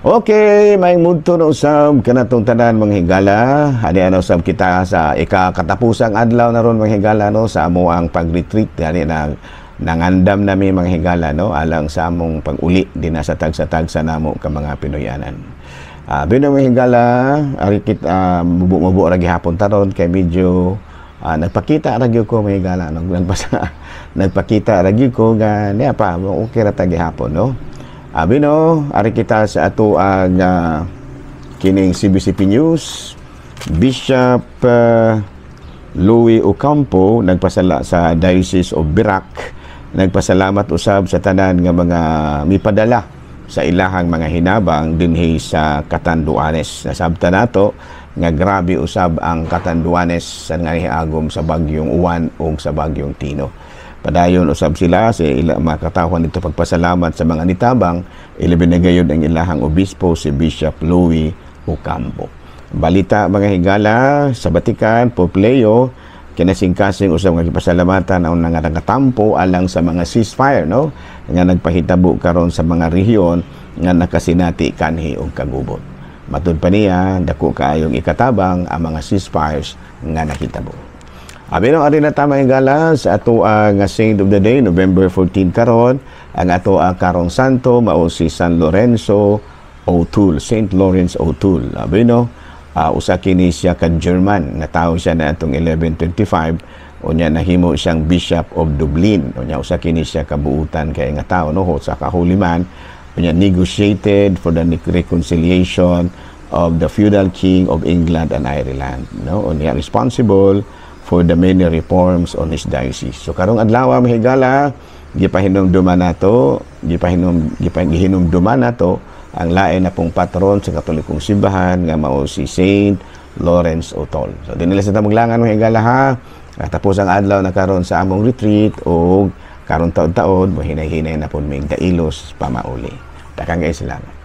Okay, may mudto na usab kanatong tanan, mga higala. Ani ano usab kita sa ikakatapusang adlaw na ron, mga higala, no, sa amo ang pag-retreat gani na nangandam nami, mga higala, no, alang sa among pag-uli din sa tagsa-tagsa namo ka mga Pinoyanan. Bino, mga higala, ari kit mubo-mubo ra gihapon taron kay medyo nagpakita ra gyud ko, mga higala, no, nagpasa nagpakita ra gyud ko nga niya pa okay ra ta gihapon, no. Abi no, ari kita sa ato ang kining CBCP News. Bishop Louis Ocampo nagpasala sa Diocese of Virac, nagpasalamat usab sa tanan nga mga mipadala sa ilahang mga hinabang dinhi sa Catanduanes. Nasabta nato nga grabe usab ang Catanduanes sa nga agom sa bagyong Uwan ug sa bagyong Tino. Padayon usab sila sa ila mga katawhan nito pagpasalamat sa mga nitabang, ilabi na gayud ang ilahang obispo, si Bishop Louis Ocampo. Balita, mga higala, sa Vatican, Pope Leo kinasingkasing usab nga gipasalamatan ang nga nagatampo alang sa mga ceasefire, no, nga nagpahitabo karon sa mga rehiyon nga nakasinati kanhi og kagubot. Matud pa niya, dako kaayong ikatabang ang mga ceasefires nga nahitabo. Abi no, ari na ta, mga higala, sa ato ang Saint of the Day, November 14 karon. Ang ato ang karong santo mao si San Lorenzo O'Toole, Saint Lawrence O'Toole. Abi no, usa kini siya ka German, natawo siya na atong 1125, unya nahimo siyang Bishop of Dublin. Unya usa kini siya kabuutan kay nga tawo, no, sa ka holy man. Unya negotiated for the reconciliation of the feudal king of England and Ireland, no. Unya responsible for the many reforms on his diocese. So karong adlaw, mga higala, gipahinumduman nato, gipahinumduman nato ang lain na pong patron sa Katolikong simbahan nga mao si Saint Lawrence O'Toole. So dinhi sa tamaglangan, mga higala, ha. Tapos ang adlaw na karon sa among retreat o karon taod-taod, hinay-hinay na pud mig dailos pamauli. Daghang kay salamat.